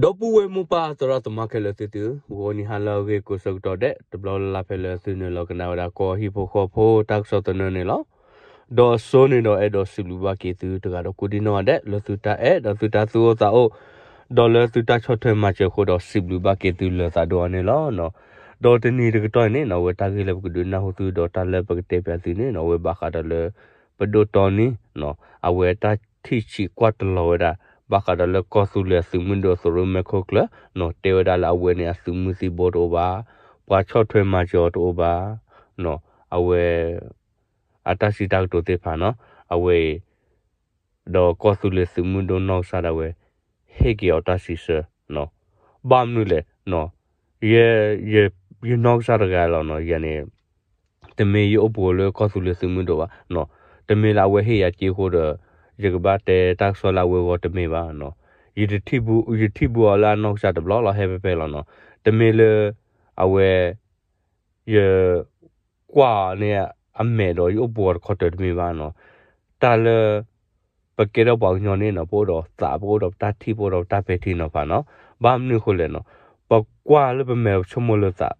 ဒီပုၢ်ဝဲၢ်မိၢ်ပၢ်သရၣ်သမါခဲလၢာ်သ့ၣ်သု, ဂီၤနံၤဟါလၢအဂ့ၤကိးဆၢကတီၢ်ဒဲး တဘျီလၢ်လၢ်ဖဲလၢသုနုာ်လီၤကနၣ်ဝဲဒၣ်ကီၢ်ဟံၣ်ဖိဃီဖိတၢ်ကစီၣ်သနၢၣ်န့ၣ်လီၤ. ဒီးအစိန့ၣ်ဒီးအဲၣ်ဒိးစံးဘျုးဘၣ်က့ၤသုတဂၤဒီးကိးဒံနီၢ်ဂၤဒဲး လၢသုတၢ်အဲၣ်ဒီးသုတၢ်သူၣ်အိၣ်သးအိၣ် ဒီးလၢသုတၢ်ဆီၣ်ထွဲမၤစၢၤအဃိဒီးစံးဘျုးဘၣ်က့ၤသုလၢသးဒိၣ်အါန့ၣ်လီၤ. ဒီးတနံၤတကတီၢ်န့ၣ်နီၣ် အဝဲတၢ်ဂ့ၢ်လၢပကဒုးနၢ်ဟူသုဒီးတၢ်လၢပကတဲပၠးသုန့ၣ်နီၣ် အဝဲဘၣ်ဃးဒီးလၢ ပဒိၣ်တီနံနီၣ် အဝဲတၢ်ထံၣ်ဆံးကွၢ်တလီၤဝဲဒၣ် ဘၣ်ဃးဒီးလၢကီၢ်သူလ့ၤအသုးမုၢ်ဒိၣ်အသရိၣ်မဲာ်ခိၣ်ကျၢၢ်နီၣ် တဲဝဲဒၣ်လၢအဝဲန့ၣ်အသုးမုၢ်သံၣ်ဘိတအိၣ်ဘၣ်, ပှၤဆီၣ်ထွဲမၤစၢၤအီၤတအိၣ်ဘၣ်နီၣ် အဝဲ အတၢ်စံးတၢ်ကတိၤသ့ၣ်တဖၣ်နီၣ် အဝဲအံၤ ဒီးကီၢ်သူလ့ၤသုးမုၢ်ဒိၣ်နီၢ်ကစၢ်ဒၣ်ဝဲ ဟ့ၣ်က့ၤအီၤတၢ်စံးဆၢနီၣ်. ဘၣ်မနုၤလဲၣ်နီၣ် ယ ယ ယနီၢ်ကစၢ်တဂၤလီၤနီၣ် ယၤန့ၣ် တမ့ၢ်ယအိၣ်ပှဲၤလၢကီၢ်သူလ့ၤသုးမုၢ်ဒိၣ်ဘၣ်နီၣ်. တမ့ၢ်လၢအဝဲဟ့ၣ်ယၤက့ၤအဃိဒီး ယကဘၣ်တဲတၢ်ကစီၣ်လၢအဝဲအဂီၢ်တမ့ၢ်ဘၣ်နီၣ်. ယတထံၣ်ဘူး ယထံၣ်ဘူးအီၤလၢအနီၢ်ကစၢ်တဘျီလီၤ ဟဲဖဲဖဲလီၤနီၣ်. တမ့ၢ်လၢ အဝဲ ယ ကွၢ်အီၤန့ၣ်အမဲာ်ဒီးယအိၣ်ပှဲၤအီၤတခီတၢၤတမ့ၢ်ဘၣ်နီၣ်. တၢ်လၢ ပကဲထီၣ်ပှၤကညီန့ၣ်နီၣ် ပအိၣ်ဒီးသး ပအိၣ်ဒီးပတၢ်ထံၣ် ပအိၣ်ဒီးပတၢ်ပဲာ်ထံနီၤဖးနီၣ်. ဘၣ်မနုၤအဃိလဲၣ်နီၣ် ပကွၢ်လၢပမဲာ်ဆိကမိၣ်လၢသး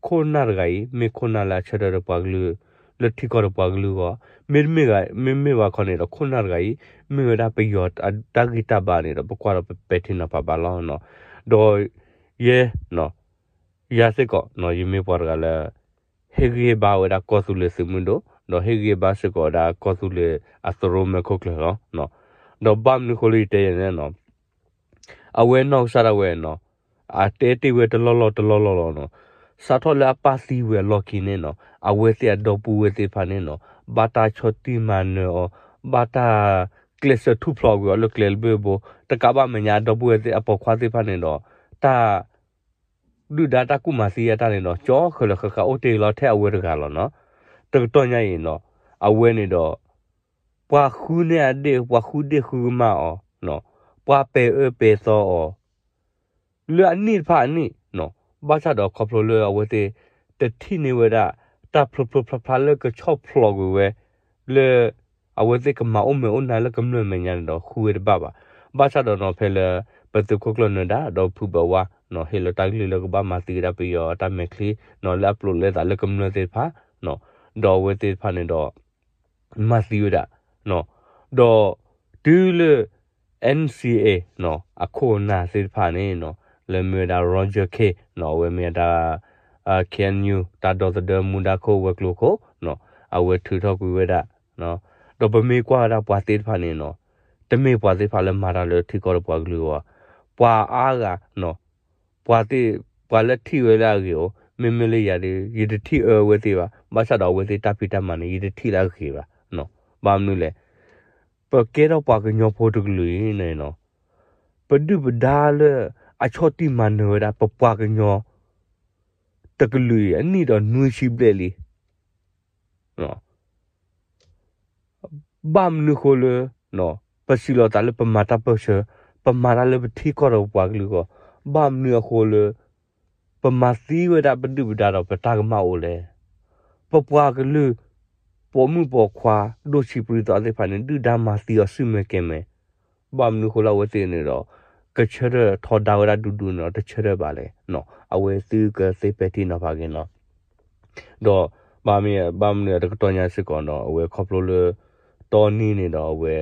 ခိၣ်နၢ်တဂၤအံၤ မ့ၢ်ခိၣ်နၢ်လၢအဆၢထၢၣ်ဒီးပှၤကလုာ် လၢထံကီၢ်ဒီးပှၤကလုာ်အဂီၢ်, မ့တမ့ၢ် မ့မ့ၢ်ဘၣ်ခီန့ၣ်ဒီး ခိၣ်နၢ်တဂၤအံၤ မ့ၢ်ဝဲဒၣ်ပယီၤအတၢ်ဂံၢ်တၢ်ဘါန့ၣ်ဒီး ပကွၢ်ဒီးပပဲာ်ထံနီၤဖးဘၣ်လီၤနီၣ်. ဒီး ယဲ ယၤစ့ၢ်ကီးနီၣ် ယမ့ၢ်ပှၤတဂၤလၢ ဟ့ၣ်ဂံၢ်ဟ့ၣ်ဘါဝဲဒၣ်ကီၢ်သူလ့ၤသုးမုၢ်ဒိၣ် ဒီးဟ့ၣ်ဂံၢ်ဟ့ၣ်ဘါစ့ၢ်ကီးဝဲဒၣ်ကီၢ်သူလ့ၤအသရိၣ်မဲာ်ခိၣ်ကျၢၢ်လီၤ. ဒီးဘၣ်မနုၤအဃိလၢယတဲယဲန့ၣ်နီၣ် အဝဲနီၢ်ကစၢ်ဒၣ်ဝဲနီၣ် အတဲတ့ၢ်ဝဲတလီၢ်လီၢ်တလီၢ်လီၢ်လီၤနီၣ်. စးထီၣ်လၢအပၢ်သံဝံၤအလီၢ်ခံန့ၣ်နီၣ် အဝဲသ့ၣ်အဒီပုၢ်ဝဲၢ်သ့ၣ်တဖၣ်န့ၣ်နီၣ် ဘၣ်တၢ်ဆီၣ်တံၢ်မၤနၢၤအီၤ, ဘၣ်တၢ်ကျဲးစၢးထူၣ်ဖျိးကွံာ်အီၤလၢကျဲလၢဘၢၣ်ဘိ, တကးဘၣ်မဲာ်ညါအဒီပုၢ်ဝဲၢ်သ့ၣ်အပိာ်ခွါသ့ၣ်တဖၣ်န့ၣ်ဒီး တၢ် ဒုၣ်ဒါတၢ်ကူၣ်မၤသံအတၢ်န့ၣ်ဒီး ကၠီဃၢၤလၢဃၣ်ဃၣ်အိၣ်တ့ၢ်လီၤထဲအဝဲတဂၤလီၤနီၣ်. တကတီၢ်ညါအံၤနီၣ် အဝဲန့ၣ်ဒီး ပှၤဃုန့ၢ်အဒ့ၣ် ပှၤဃုဒ့ၣ်ဃုကမၣ်အီၤ, ပှၤပဲာ်အၢပဲာ်သီအီၤ လၢအနံၣ်တဖၣ်အနံၣ်နီၣ်, ဘၣ်ဆၣ်ဒီးခီဖျိလၢအဝဲသ့ၣ် တထံၣ်န့ၢ်ဝဲဒၣ် တၢ်ဖျိဖျိဖျါဖျါလၢကဆီၣ်ဖျိးကွံာ်ဝဲ လၢ အဝဲသ့ၣ်ကမၤအိၣ်မဲာ်အိၣ်နါလၢကမျၢၢ်မဲာ်ညါန့ၣ်ဒီး ဃုဝဲတဘၣ်ဘၣ်. ဘၣ်ဆၣ်ဒီးနီၣ် ဖဲလၢ ပသုးခိၣ်ကျၢၢ်နၢၤဒါ ဒီးဖုဘၣ်ဝါနီၣ် ဟ့ၣ်လီၤတၢ်ကလုၢ်လၢကဘၣ်မၤသံဝဲဒၣ်ပယီၤအတၢ်မဲာ်ချံနီၣ် လၢအပျိးလဲသးလၢကမျၢၢ်သ့ၣ်တဖၣ်နီၣ်, ဒီးအဝဲသ့ၣ်တဖၣ်န့ၣ်ဒီး မၤသံဝဲဒၣ် ဒီး တုၤလၢ NCA နီၣ် အခိၣ်အနၢ်သ့ၣ်တဖၣ်န့ၣ်နီၣ် လၢမ့ၢ်ဝဲဒၣ် Roger Khin နီၣ် အဝဲမ့ၢ်ဝဲဒၣ် KNU တၢ်ဒီသဒၢမူဒါခိၣ်ဝဲၤကျိၤခိၣ်နီၣ် အဝဲထုးထီၣ်ကွံာ်ဝဲဒၣ် ဒီးပမ့ၢ်ကွၢ်ဝဲဒၣ်ပှၤသ့ၣ်တဖၣ်န့ၣ်နီၣ် တမ့ၢ်ပှၤသ့ၣ်တဖၣ်လၢမၤတၢ်လၢထံကီၢ်ဒီးပှၤကလုာ်အဂီၢ်, ပှၤအါဂၤနီၣ် ပှၤသ့ၣ် ပှၤလၢထံၣ်ဝဲလၢအဂ့ၤအိၣ်, မ့မ့ၢ်လၢယၤဒီး ယတထံၣ်အၢဝဲသ့ၣ်ဘၣ်, ဘၣ်ဆၣ်ဒီးအဝဲသ့ၣ်တၢ်ဖံးတၢ်မၤန့ၣ် ယတထံၣ်လၢအဂ့ၤဘၣ်. ဘၣ်မနုၤလဲၣ်, ပကဲထီၣ်ပှၤကညီဖိတကလုာ်အံၤန့ၣ်နီၣ်, ပဒုၣ်ပဒါလၢအဆီၣ်တံၢ်မၤနၢၤဝဲဒၣ် ပပှၤကညီ တကလုာ်အံၤ အနံၣ်ဒီးနွံဆံဘျဲၣ်လံ. ဘၣ်မနုၤအဃိလၢ ပစံးလီၤသးလၢပမၤတၢ်ပၢၢ်ဆၢ, ပမၤတၢ်လၢပထံကီၢ်ဒီးပပှၤကလုာ်အဂီၢ်, ဘၣ်မနုၤအဃိလၢ ပမၤသံဝဲဒၣ်ပဒုၣ်ပဒါဒီးပတၢ်ကမၣ်အိၣ်လဲၣ်. ပပှၤကလုာ် ပိာ်မုၣ်ပိာ်ခွါ ဒိၣ်ဆံးပြံသီသ့ၣ်တဖၣ်န့ၣ် ဒုၣ်ဒါမၤသံအီၤဆူၣ်မဲာ်ကဲၤမဲာ်, ဘၣ်မနုၤအဃိလၢအဝဲသ့ၣ်န့ၣ်ဒီး ကဆၢထၢၣ်ထီဒါဝဲဒၣ်ဒူဒူန့ၣ်ဒီး တဆၢထၢၣ်ဘၣ်လဲၣ်. အဝဲသုကသ့ပဲာ်ထံနီၤဖးက့ၤနီၤ. ဒီး ဘၣ်မနုၤ ဘၣ်မနုၤတကတီၢ်ညါစ့ၢ်ကီးနီၤ အဝဲခီဖျိလၢ တီနံၤန့ၣ်ဒီးအဝဲ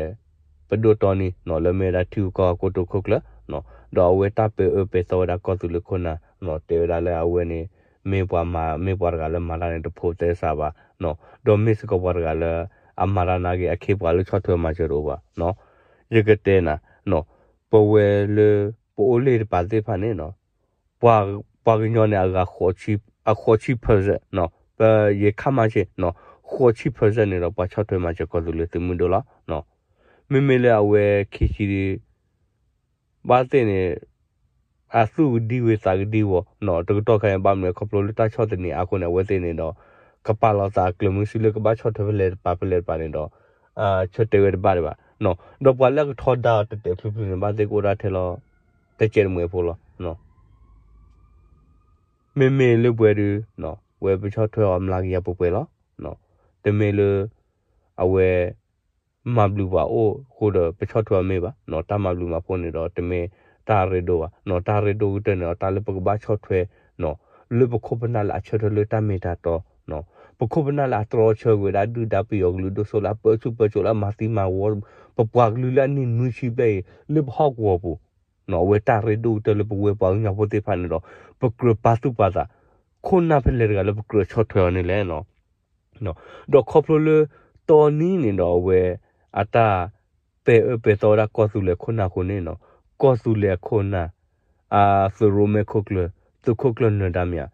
ပဒိၣ်တီနံၤနီၤ လၢမ့ၢ်ဝဲဒၣ်ထံဂုၤကီၢ်ဂၤကိတိာ်ခိၣ်ကျၢၢ်နီၤ ဒီးအဝဲတၢ်ပဲာ်အၢပဲာ်သီဝဲဒၣ်ကီၢ်သူလ့ၤခိၣ်နၢ်နီၤ တဲဝဲဒၣ်လၢအဝဲန့ၣ် မ့ၢ်ပှၤမၤ မ့ၢ်ပှၤတဂၤလၢမၤတၢ်န့ၣ် တဖိးသဲစးဘၣ်နီၤ ဒီးမ့ၢ်စ့ၢ်ကီးပှၤတဂၤလၢ အမၤတၢ်နာ်က့ၤ အခ့အပှၤလၢဆီၣ်ထွဲမၤစၢၤတအိၣ်ဘၣ်နီၤ ယကတဲနၤနီၤ ပဝဲလၢ ပအိၣ်လ့ၣ်တပၤသ့ၣ်တဖၣ်န့ၣ်နီၤ ပှၤကညီန့ၣ် အဂၤ အဃိးဆံ percent နီၤ ပယခါမါဆ့ၣ်နီၤ ဃိးဆံ percent န့ၣ်ဒီး ပှၤဆီၣ်ထွဲမၤစၢၤကီၢ်သူလ့ၤသုးမုၢ်ဒိၣ်လီၤ. မ့မ့ၢ်လၢအဝဲခံဆံ ဘၣ်သ့ၣ်န့ၣ် အသူၣ်ကဒံဝဲသးကဒံဝီၤနီၤ တကတီၢ်ခါအံၤ ဘၣ်မနုၤခီဖျိလၢတၢ်ဆီၣ်သနံးအါအဃိန့ၣ် အဝဲသ့ၣ်န့ၣ်ဒီး ကပာ်လီၤသးအကျၢၤမုဆူလၢကဘၣ်ဆီၣ်ထွဲဖဲလဲၣ်တပၤဖဲလဲၣ်တပၤန့ၣ်ဒီး ဆၢတဲာ်ဝဲတဘၣ်ဒံးဘၣ်နီၤ ဒီးပှၤလၢအကထီဒါအီၤတဲာ်တဲာ်ဖျုးဖျုးန့ၣ် ဘၣ်သ့ၣ်ကအိၣ်ဒၣ်ထဲလီၤ တကဲးတမှဲၤဖိလီၤ. မ့မ့ၢ်လၢပှဲၤဒုး ဝဲပဆီၣ်ထွဲအီၤမျးကယၤပှဲၤပှဲၤလီၤ. တမ့ၢ်လၢ အဝဲ မၤဘျုးပှၤအိၣ်အဃိဒီး ပဆီၣ်ထွဲအီၤမ့ၢ်ဘၣ်နီၤ တၢ်မၤဘျုးမၤဖှိၣ်န့ၣ်ဒီး တမ့ၢ် တၢ်ရ့ဒိၣ်ဘၣ်နီၤ, တၢ်ရ့ဒိၣ်ကတၢၢ်န့ၣ်ဒီး တၢ်လၢပကဘၣ်ဆီၣ်ထွဲနီၤ, လၢပခိၣ်ပနၢ်လၢအဆၢထၢၣ်လၢတၢ်မ့ၢ်တၢ်တီနီၤ, ပခိၣ်ပနၢ်လၢအတြီဆၢကွံာ်ဝဲဒၣ်ဒုၣ်ဒါပယီၤကလုာ်ဒိၣ်စိလၢအပၢဆူၣ်ပၢစိးလၢအမၤသံမၤဝီ ပပှၤကလုာ်လၢအနံၣ်နွံဆံဘျဲၣ်အံၤ လၢပဟီၣ်ကဝီၤပူၤနီၤ, အဝဲတၢ်ရ့ဒိၣ်ကတၢၢ်လၢပဝဲပှၤကညီဖိသ့ၣ်တဖၣ်န့ၣ်ဒီး ပကြၢးပာ်သူၣ်ပာ်သး ခိၣ်နၢ်ဖဲလဲၣ်တဂၤလၢပကြၢးဆီၣ်ထွဲအီၤန့ၣ်လဲၣ်နီၤ. ဒီးခီဖျိလၢ တီနံၤန့ၣ်ဒီးအဝဲ အတၢ်ပဲာ်အၢပဲာ်သီဝဲဒၣ်ကီၢ်သူလ့ၤခိၣ်နၢ်အဃိန့ၣ်နီၤ, ကီၢ်သူလ့ၤအခိၣ်နၢ် အသုးရိၣ်မဲခိၣ်ကျၢၢ် သုးခိၣ်ကျၢၢ်နၢၤဒါမ့ၢ်ဧါ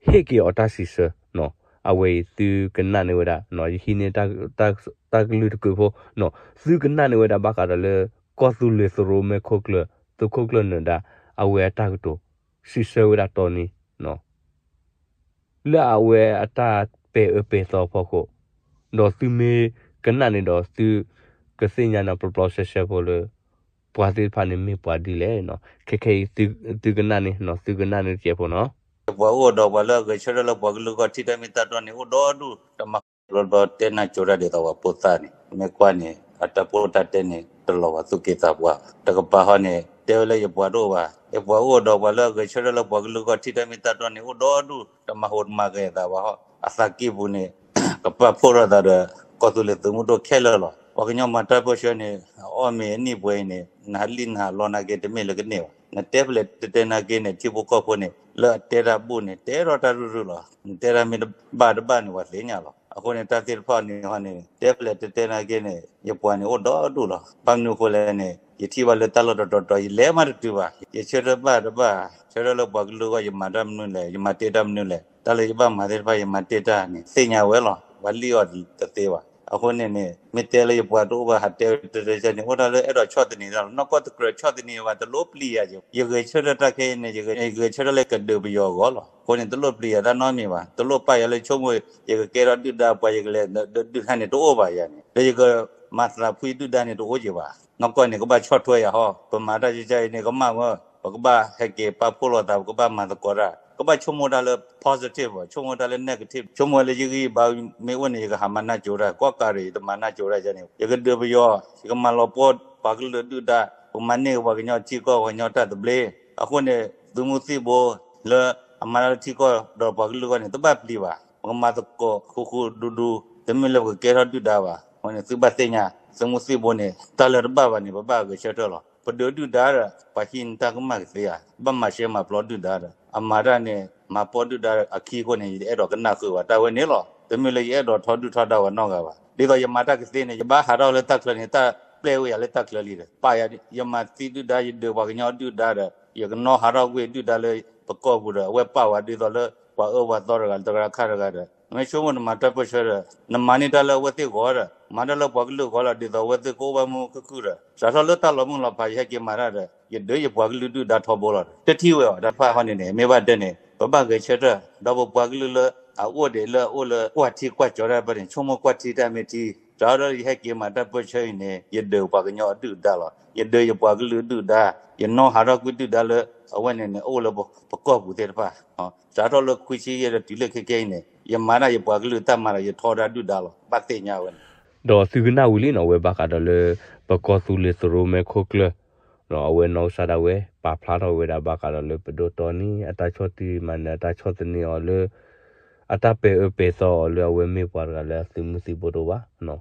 ဟ့ၣ်က့ၤအီၤတၢ်စံးဆၢနီၤ, အဝဲအံၤသုကနၣ်န့ၢ်ဝဲဒၣ်နီၤ, ယဟံးန့ၢ် တၢ်ကလုၢ်တကုးဖိနီၤ, သုကနၣ်န့ၢ်ဝဲဒၣ်ဘၣ်ဃးဒီးလၢ ကီၢ်သူလ့ၤသုးရိၣ်မဲခိၣ်ကျၢၢ် သုးခိၣ်ကျၢၢ်နၢၤဒါ အဝဲအတၢ်ကတိၤ စံးဆၢဝဲဒၣ်တီနံၤနီၤ လၢအဝဲအတၢ်ပဲာ်အၢပဲာ်သီအဖီခိၣ်, ဒီးသုမ့ၢ်ကနၣ်န့ၣ်ဒီးသုကသ့ၣ်ညါန့ၣ်ပျီပျီဆှဲဆှဲဖိလၢ ပှၤသ့ၣ်တဖၣ်န့ၣ်မ့ၢ်ပှၤဒ်လဲၣ်နီၤ, ခဲခဲအံၤသုကနၣ်န့ၣ်နီၤ, သုကနၣ်န့ၣ်တကဲးဖိနီၤ. ပှၤအိၣ်ဒီးပှၤလၢအဂဲၤဆၢထၢၣ်လၢပှၤကလုာ်အဂီၢ်ထံၣ်တၢ်မ့ၢ်တၢ်တီန့ၣ် အိၣ်ဒီဒူၣ်တမၤ ဘျီဘျီတဲနၢ်ကၠိတၢ်ဒ်သိးပှၤဖိသၣ်န့ၣ် မ့ၢ်ကွၢ်န့ၣ် အတၢ်ပီၣ်တၢ်တဲန့ၣ် တလီၤဘၣ်သူၣ်က့သးပှၢ်ဘၣ်. တကပၤဟီန့ၣ် တဲဝဲလၢယပှၤတအိၣ်ဘၣ်, ယပှၤအိၣ်ဒီးပှၤလၢအဂဲၤဆၢထၢၣ်လၢပှၤကလုာ်အဂီၢ်ထံၣ်တၢ်မ့ၢ်တၢ်တီန့ၣ် အိၣ်ဒီဒူၣ် တမၤဟူးတမၤဂဲၤသးဘၣ်ဟီ, အသးကံၢ်ပူၤန့ၣ် ကပာ်ဖှိၣ်ထီၣ်သးဒီး ကီၢ်သူလ့ၤသုးမုၢ်ဒိၣ်ခဲလၢာ်လီၤ. ပှၤကညီမၤတၢ်ပၢၢ်ဆၢန့ၣ် အအီၣ်မ့ၤအနံၣ်ပှဲၤအံၤန့ၣ် နဟးလံၣ်နဟးလီနာ်က့ တမ့ၢ်လၢကန့ၢ်ဘၣ်. နတဲဖဲလဲၣ်တဲတဲနာ်က့န့ၣ် ထံဖိကီၢ်ဖိန့ၣ် လၢအတဲတၢ်ဘူၣ်န့ၣ် တဲထီၣ်တၢ်ရုၢ်ရုၢ်လီၤ. နတဲတၢ်မ့ၢ်တဘၣ်တဘၣ်န့ၣ် ပှၤသ့ၣ်ညါလီၤ. အဃိန့ၣ် တၢ်သ့ၣ်တဖၣ်န့ၣ်ဟီန့ၣ် တဲဖဲလဲၣ်တဲတဲနာ်က့န့ၣ် ယပှၤန့ၣ်အိၣ်ဒီဒူၣ်လီၤ. ဘၣ်မနုၤအဃိလဲၣ်န့ၣ် ယထံၣ်ဘၣ်လၢတၢ်လီၢ်တတီၤတီၤ ယလဲၤမးတတုၤဘၣ်. ယဆၢထၢၣ်ဘၣ်တဘၣ် ဆၢထၢၣ်လၢပှၤကလုာ်အဂီၢ် ယမၤတၢ်မနုၤလဲၣ်, ယမၤတ့ၢ်တၢ်မနုၤလဲၣ်, တၢ်လၢယဘၣ်မၤသ့ၣ်တဖၣ် ယမၤတ့ၢ်တၢ်န့ၣ် သ့ၣ်ညါဝဲလီၤ. ပှၤလံၣ်အီၤတသ့ဘၣ်. အဃိန့ၣ်န့ၣ် မ့ၢ်တဲလၢယပှၤတအိၣ်ဘၣ် ဟးတဲဝဲတတဲဆၢန့ၣ် အိၣ်ဒၣ်လၢအဲၣ်ဒိးဆီၣ်သနံးတၢ်လီၤ. နီၢ်ကီၢ်တကြၢးဆီၣ်သနံးဘၣ် တလိၣ်ပျံၤယၤ, ယဂဲၤဆၢထၢၣ်တၢ်ခဲအံၤန့ၣ် ယဂဲၤဆၢထၢၣ်လၢကဒုးပယီၤအဂီၢ်လီၤ. အဃိန့ၣ် တလိၣ်ပျံၤယၤတၢ်နီတမံၤဘၣ်. တလိၣ်ပာ်ယၤလၢဆိကမိၣ် ယကကဲထီၣ်ဒုၣ်ဒါပှၤ ယကလဲၤဒုးဟဲန့ၣ် တအိၣ်ဘၣ်ယၤန့ၣ် လၢယကမၤသးဖှံဒုၣ်ဒါန့ၣ် တအိၣ်က့ၤဘၣ်. နီၢ်ကီၢ်န့ၣ် ကဘၣ်ဆီၣ်ထွဲယၤဟီ, ပမၤတၢ်ကကါအံၤန့ၣ် ကမၣ်ဝဲ, ပကဘၣ်ဟဲက့ၤပာ်ဖှိၣ်လိာ်သး ပကဘၣ်မၤသကိးတၢ်, ကဘၣ်ဆိကမိၣ်တၢ်လၢ positive ဘၣ်, ဆိကမိၣ်တၢ်လၢ negative, ဆိကမိၣ်လၢယဂံၢ်ယဘါမ့ၢ်အိၣ်န့ၣ် ယကဟးမၤနၢ်ကၠိတၢ်, ကီၢ်ကးရံၣ် ယတမၤနၢ်ကၠိတၢ်ယၤန့ၣ် ယကဒုးပယီၤ, ယကမၤလီၤပှီၢ်ပှၤကလုာ်ဒုၣ်ဒါ, ပကမၤန့ၢ်ပှၤကညီထံကီၢ်ပှၤကညီတၢ်သဘျ့. အဃိန့ၣ် သုးမုၢ်သံၣ်ဘိ လၢအမၤတၢ်လၢထံကီၢ်ဒီးပှၤကလုာ်အဂီၢ်န့ၣ် တဘၣ်ပျံၤဘၣ်. ပကမၤသကိးဃူဃူဒူဒူ, တမ့ၢ်လၢပကကဲထီၣ်ဒုၣ်ဒါဘၣ်. အဃိန့ၣ် သုဘၣ်သ့ၣ်ညါ သုးမုၢ်သံၣ်ဘိန့ၣ် တၢ်လၢတဘၣ်ဘၣ်န့ၣ် ပဘၣ်ဂဲၤဆၢထၢၣ်လီၤ. ပဒုးဒုၣ်ဒါဒီး ပှၤဟံးန့ၢ်တၢ်ကမၣ်ကသ့ဧါ, ဘၣ်မၤရှဲမၤပျီဒုၣ်ဒါဒီး အမၤတၢ်န့ၣ် မၤပီၢ်ဒုၣ်ဒါအခံအဃိန့ၣ် ယအဲၣ်ဒိးကနၣ်ဃုာ်ဘၣ်တၢ်ဝဲန့ၣ်လီၤ. တမ့ၢ်လၢယအဲၣ်ဒိးထီဒုၣ်ထီဒါပှၤနီတဂၤဘၣ်. ဒ်သိးယမၤတၢ်ကသ့န့ၣ် ယဘၣ်ဟးထီၣ်လၢတၢ်ချၢန့ၣ် တၢ်ပျဲဝဲယၤလၢတၢ်ချၢလံဒီး ပာ်ယၤ ယမၤသံဒုၣ်ဒါ ယဒုးပှၤကညီဒုၣ်ဒါဒီး ယကနီၣ်ဟးထီၣ်ကွံာ်ဒုၣ်ဒါလၢပကီၢ်ပူၤဒီး အဝဲပာ်ဝဲဒ်သိးလၢ ပှၤအၢပှၤသီတဂၤလၢတဂၤခါတဂၤဒီး နမ့ၢ်ဆိကမိၣ်နမၤတၢ်ပၢၢ်ဆၢဒီး နမၤန့ၢ်တၢ်လၢအဝဲသ့ၣ်ဂီၢ်ဒီး မၤတၢ်လၢပှၤကလုာ်ဂီၢ်လီၤ. ဒ်သိးအဝဲသ့ၣ်ကအိၣ်ဘၣ်မုာ်ခုၣ်ခုၣ်ဒီး စးထီၣ်လၢတၢ်လီၤမုၢ်လီၤဖး ယဟဲက့ၤမၤတၢ်ဒီး ယဒုးယပှၤကလုာ်ဒုၣ်ဒါထီဘိလီၤ. တထံၣ်ဝဲအီၤ တၢ်တဖၣ်ဟီန့ၣ်န့ၣ် မ့ၢ်ဘၣ်တဲန့ၣ် ပဘၣ်ဂဲၤဆၢထၢၣ် ဒီးပပှၤကလုာ်လၢအအိၣ်ဒံးလၢအအိၣ်လၢကွၢ်ထံကွၢ်ကၠီတၢ်ဖဲန့ၣ် ဆိကမိၣ်ကွၢ်ထံတၢ်မ့ၢ်ထံ စးထီၣ်လၢယဟဲက့ၤမၤတၢ်ပၢၢ်ဆၢအံၤန့ၣ် ယဒုးပှၤကညီအဒုၣ်အဒါလီၤ. ယဒုးယပှၤကလုာ်အဒုၣ်အဒါ, ယနီၣ်ဟးထီၣ်ကွံာ်ဒုၣ်ဒါလၢအဝဲန့ၣ်န့ၣ် အိၣ်လၢပကီၢ်ပူၤသ့ၣ်တဖၣ် စးထီၣ်လၢခွံဆံယဲၢ်ဒီးတုၤလၢခဲခဲအံၤန့ၣ် ယမၤတၢ်ယပှၤကလုာ်တၢ်မၤဒီး ယထီဒါဒုၣ်ဒါလီၤ. ဘၣ်သ့ၣ်ညါဝဲန့ၣ် ဒီးသုကနၣ်ဝံၤလံနီၤ အဝဲဘၣ်ဃးဒီးလၢ ပကီၢ်သူလ့ၤသုးရိၣ်မဲခိၣ်ကျၢၢ် အဝဲနီၢ်ကစၢ်ဒၣ်ဝဲ ပာ်ဖျါထီၣ်ဝဲဒၣ်ဘၣ်ဃးဒီးလၢပဒိၣ်တီနံၤ အတၢ်ဆီၣ်တံၢ်မၤနၢၤ အတၢ်ဆီၣ်သနံးအီၤလၢ အတၢ်ပဲာ်အၢပဲာ်သီအီၤလၢအဝဲမ့ၢ်ပှၤတဂၤလၢအသုးမုၢ်သံၣ်ဘိတအိၣ်ဘၣ်နီၤ.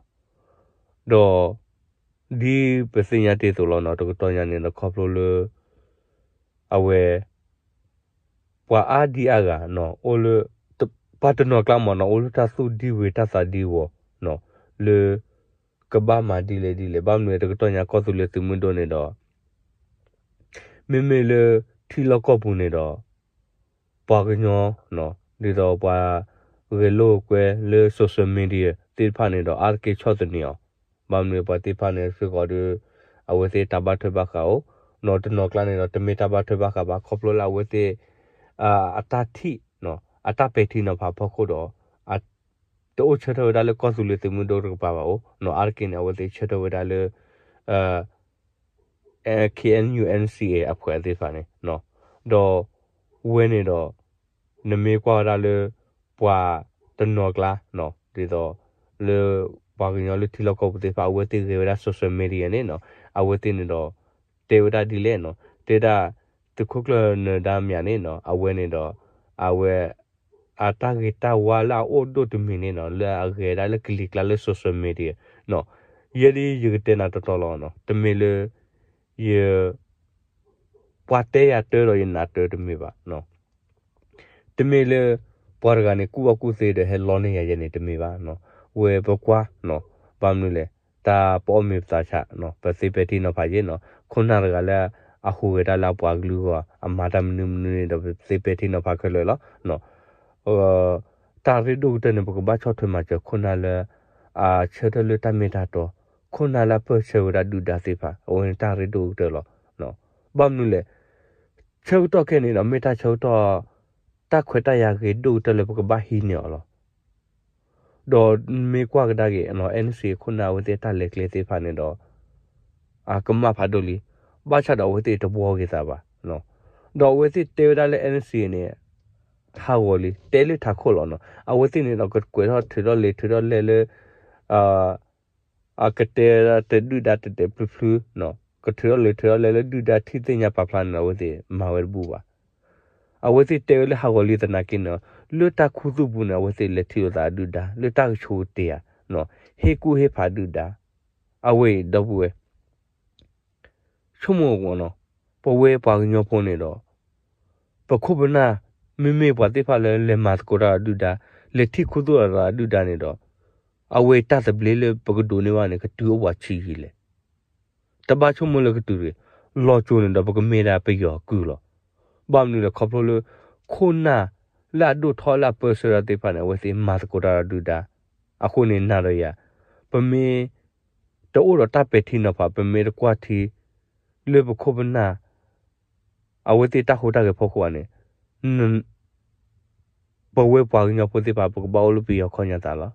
ဒီး ဒ်ပသ့ၣ်ညါတ့ၢ်အသိးလီၤနီၤ တကတီၢ်ညါန့ၣ်ဒီးခီဖျိလၢ အဝဲ ပှၤအါဒံအါဂၤနီၤ အိၣ်လၢ ပှၤတနီၤကျါမးနီၤ အိၣ်လၢတၢ်သူၣ်ဒံဝ့ၤတၢ်သးဒံဝီၤနီၤ လၢ ကဘၣ်မၤဒ်လဲၣ်ဒ်လဲၣ် ဘၣ်မနုၤတကတီၢ်ညါကီၢ်သူလ့ၤသုးမုၢ်ဒိၣ်န့ၣ်ဒီး မ့မ့ၢ်လၢထံလီၢ်ကီၢ်ပူၤန့ၣ်ဒီး ပှၤကညီနီၤ ဒ်သိးပှၤဂဲၤလိာ်ကွဲလၢ social media သ့ၣ်တဖၣ်န့ၣ်ဒီး အါတက့ၢ်ဆီၣ်သနံးအီၤ ဘၣ်မနုၤပှၤသ့ၣ်တဖၣ်န့ၣ်စ့ၢ်ကီးဒီး အဝဲသ့ၣ်တၢ်ဘၣ်ထွဲဘၣ်ဃးအိၣ် နီၤတနီၤကျါန့ၣ်ဒီး တမ့ၢ်တၢ်ဘၣ်ထွဲဘၣ်ဃးဘၣ် ခီဖျိလၢအဝဲသ့ၣ် အတၢ်ထံၣ် အတၢ်ပဲာ်ထံနီၤဖးဖီခိၣ်ဒီး တအိၣ်ဆၢထၢၣ်ဝဲဒၣ်လၢကီၢ်သူလ့ၤသုးမုၢ်ဒိၣ်တကပၤဘၣ်အိၣ် နီၤအါတက့ၢ်န့ၣ် အဝဲသ့ၣ်ဆၢထၢၣ်ဝဲဒၣ်လၢ KNU NCA အဖွဲ့သ့ၣ်တဖၣ်န့ၣ် ဒီးဝဲန့ၣ်ဒီး နမ့ၢ်ကွၢ်ဝဲဒၣ်လၢ ပှၤတနီၤကျါ ဒ်သိး လၢ ပှၤကညီလၢထံလီၢ်ကီၢ်ပူၤသ့ၣ်တဖၣ် အဝဲသ့ၣ်ဂဲၤဝဲဒၣ် social media န့ၣ်နီၤ အဝဲသ့ၣ်န့ၣ်ဒီး တဲဝဲဒၣ်ဒ်လဲၣ်နီၤ တဲဒၣ် သုးခိၣ်ကျၢၢ်နၢၤဒါမၠးန့ၣ်နီၤ အဝဲန့ၣ်ဒီး အဝဲ အတၢ်ဂ့ၤတၢ်ဝါလၢအအိၣ်ဒိၣ်တမံၤန့ၣ်နီၤ လၢအဂဲၤဒၣ်လၢကလံၤကျါလၢ social media နီၤ, ယဲဒ်ယကတဲနၤတီတီလီၤနီၤ, တမ့ၢ်လၢ ယ ပှၤတဲယၤတၢ်ဒီးယနၢ်တၢ်တမ့ၢ်ဘၣ်နီၤ. တမ့ၢ်လၢ ပှၤတဂၤန့ၣ် ကူၣ်ဘၣ်ကူၣ်သ့ဒီးဟဲလီန့ၢ်ယၤယဲန့ၣ်တမ့ၢ်ဘၣ်နီၤ, ဝဲပကွၢ်နီၤ, ဘၣ်မနုၤလဲၣ်, တၢ်ပအီၣ်မ့ၤပသးဆးနီၤ, ပသ့ပဲာ်ထံနီၤဖးယဲနီၤ, ခိၣ်နၢ်တဂၤလၢ အဟူးဂဲၤတၢ်လၢအပှၤကလုာ်အဂီၢ် အမၤတၢ်မနုၤမနုၤန့ၣ်ဒီး ပသ့ပဲာ်ထံနီၤဖးခဲလၢာ်လီၤနီၤ. တၢ်ရ့ဒိၣ်ကတၢၢ်န့ၣ် ပကဘၣ်ဆီၣ်ထွဲမၤစၢၤခိၣ်နၢ်လၢ အဆၢထၢၣ်လၢတၢ်မ့ၢ်တၢ်တီ, ခိၣ်နၢ်လၢအပၢၢ်ဆၢဝဲဒၣ်ဒုၣ်ဒါသ့ၣ်တဖၣ် အဝဲန့ၣ်တၢ်ရ့ဒိၣ်ကတၢၢ်လီၤ. ဘၣ်မနုၤလဲၣ်, ဆၢကတီၢ်ခဲအံၤန့ၣ်ဒီး မ့ၢ်တၢ်ဆၢကတီၢ် တၢ်ခွဲးတၢ်ယာ်ဂ့ၤဒိၣ်ကတၢၢ်လၢပကဘၣ်ဟံးန့ၢ်အီၤလီၤ. ဒီးမ့ၢ်ကွၢ်ကဒါက့ၤ NCA ခိၣ်နၢ်အဝဲသ့ၣ်အတၢ်လဲၤကျဲသ့ၣ်တဖၣ်န့ၣ်ဒီး အကမၣ်ဖးဒိၣ်လံ, ဘၣ်ဆၣ်ဒီးအဝဲသ့ၣ်တဘှီဂ့ၤသးဘၣ်. ဒီးအဝဲသ့ၣ်တဲဝဲဒၣ်လၢ NCA န့ၣ် ဟးဂီၤလံ, တဲလၢထးခိၣ်လီၤနီၤ, အဝဲသ့ၣ်န့ၣ်ဒီးကကွဲးထီၣ်ထုးထီၣ်လဲၤထုးထီၣ်လဲၤလၢ အကတဲတဒုၣ်ဒါတဲာ်တဲာ်ဖျုဖျု, ကထုးထီၣ်လဲၤထုးထီၣ်လဲၤလၢဒုၣ်ဒါထံၣ်သ့ၣ်ညါပာ်ဖျါန့ၣ်ဒီး အဝဲသ့ၣ်မၤဝဲတဘူၣ်ဘၣ်. အဝဲသ့ၣ်တဲဝဲလၢဟးဂီၤလံသနာ်က့န့ၣ်, လၢတၢ်ခူသူၣ်ပူၤန့ၣ် အဝဲသ့ၣ်လဲၤထံၣ်လိာ်သးဒုၣ်ဒါ, လၢတၢ်ကဆိးကတ့ၢ်ဧါ, ဟ့ၣ်ကူၣ်ဟ့ၣ်ဖးဒုၣ်ဒါ, အဝဲအံၤဒီပုၢ်ဝဲၢ် ဆိကမိၣ်အဂီၢ်နီၤ, ပဝဲပှၤကညီဖိန့ၣ်ဒီး ပခိၣ်ပနၢ် မ့မ့ၢ်ပှၤသ့ၣ်တဖၣ်လၢလဲၤမၤသကိးတၢ်ဒီးဒုၣ်ဒါ, လဲၤထံၣ်ခူသူၣ်လိာ်သးဒီးဒုၣ်ဒါန့ၣ်ဒီး အဝဲတၢ်သဘျ့လၢပကဒိးန့ၢ်ဘၣ်န့ၣ် ကတုၤအိၣ်ပှၤဆံးယံာ်လဲၣ်. တဘၣ်ဆိကမိၣ်လၢကတုၤတဂ့ၤ, လီၤစိၤန့ၣ်ဒီးပကမ့ၢ်ဒၣ်ပယီၤကုၢ်လီၤ. ဘၣ်မနုၤလဲၣ် ခီဖျိလၢ ခိၣ်နၢ်လၢအဒိၣ်ထီၣ်လၢအပၢဆှၢတၢ်သ့ၣ်တဖၣ်န့ၣ် အဝဲသ့ၣ်မၤသကိးတၢ်ဒီးဒုၣ်ဒါ, အဃိန့ၣ်နၤဒီးယၤ ပမ့ၢ် တအိၣ်ဒီးတၢ်ပဲာ်ထံနီၤဖး ပမ့ၢ်တကွၢ်ထံ လၢပခိၣ်ပနၢ် အဝဲသ့ၣ်တၢ်ဟူးတၢ်ဂဲၤဖီခိၣ်ဧါန့ၣ် ပဝဲပှၤကညီဖိသ့ၣ်တဖၣ် ပကဘၣ်အိၣ်လၢပယီၤခီၣ်ညါသးလီၤ.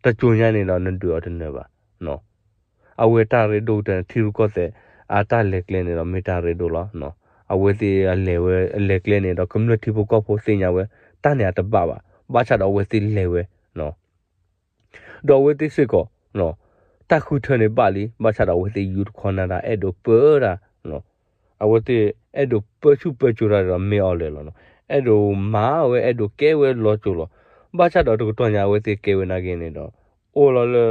တကၠိညါန့ၣ်ဒီး နဒုးအီၤတနၢၤဘၣ်. အဝဲတၢ်ရ့ဒိၣ်ကတၢၢ်န့ၣ် ထံရူၢ်ကီၢ်သဲး အတၢ်လဲၤကျဲန့ၣ်ဒီး မ့ၢ်တၢ်ရ့ဒိၣ်လီၤ. အဝဲသ့ၣ်အလဲၤဝဲ အလဲၤကျဲန့ၣ်ဒီး ကမျၢၢ်ထံဖိကီၢ်ဖိသ့ၣ်ညါဝဲ တၢ်န့ၣ်အတဘၣ်ဘၣ်. ဘၣ်ဆၣ်ဒီးအဝဲသ့ၣ်လဲၤဝဲ ဒီးအဝဲသ့ၣ်စ့ၢ်ကီး တၢ်ဃုထၢန့ၣ်ဘၣ်လံ, ဘၣ်ဆၣ်ဒီးအဝဲသ့ၣ်ယူတခီနၤဒၣ် အဲၣ်ဒိးပၢတၢ်, အဝဲသ့ၣ်အဲၣ်ဒိးပၢဆူၣ်ပၢစိးတၢ်ဒီးမ့ၢ်အီၤလဲၣ်လီၤ. အဲၣ်ဒိးမၤဝဲ အဲၣ်ဒိးကဲဝဲလီၤစိၤလီၤ. ဘၣ်ဆၣ်ဒီးတကတီၢ်ညါ အဝဲသ့ၣ်ကဲဝဲနာ်က့န့ၣ်ဒီး အိၣ်လီၤလၢ